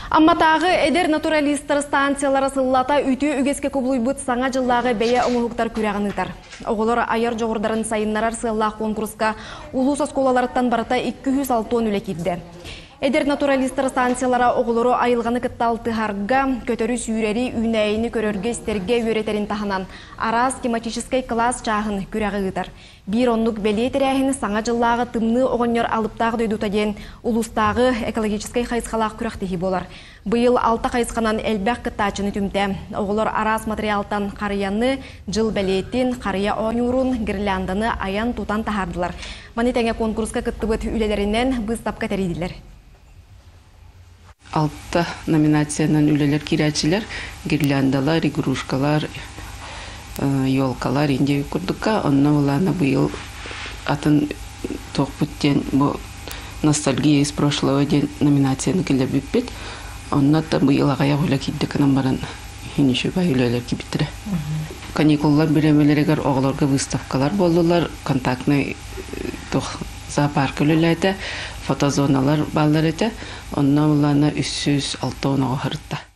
Амматааҕы эдэр натуралистар станциялара сыллата үтүө үгэскэ кубулуйбут Саҥа дьыллааҕы бэйэ оҥоһуктар күрэҕин ыытар. Оҕолор айар дьоҕурдарын сайыннарар сыаллаах куонкуруска улуус оскуолаларыттан барыта 260 үлэ киирдэ. Эдэр натуралистар станциялара оҕолору айылҕаны кытта алтыһарга, көтөрү-сүүрэри, үүнээйини көрөргө-истэргэ үөрэтэрин таһынан араас тематическай кылаас чааһын күрэҕи ыытар. Биир оннук бэлиэ тэрээһин Саҥа дьыллааҕы Тымныы оҕонньор алыптаах дойдута диэн улуустааҕы экологическай хайысхалаах күрэхтэһии буолар. Быйыл алта хайысханан элбэх кыттааччыны түмтэ. Оҕолор араас матырыйаалтан харыйаны, дьыл бэлиэтин, харыйа оонньуурун, гирлянданы айан-тутан таһаардылар. Маны тэҥэ куонкуруска кыттыбыт үлэлэринэн быыстапка тэрийдилэр. Алта номинациянан үлэлэр киирээччилэр гирляндалар, игрушкалар, елкалар индия курдукка. Онно былаана быйыл атын туохпут диэн бу «Ностальгия из прошлого» диэн номинацияны киллэрбиппит. Онно быйыл аҕыйах үлэ киирдэ гынан баран иһин үчүгэй үлэлэр киирбиттэрэ. Каникуллар бириэмэлэригэр оҕолорго выставкалар буоллулар, контактный туох зоопарка үлэлээтэ, фотозоналар бааллар этэ. Онно былаана 360 оҕо сырытта.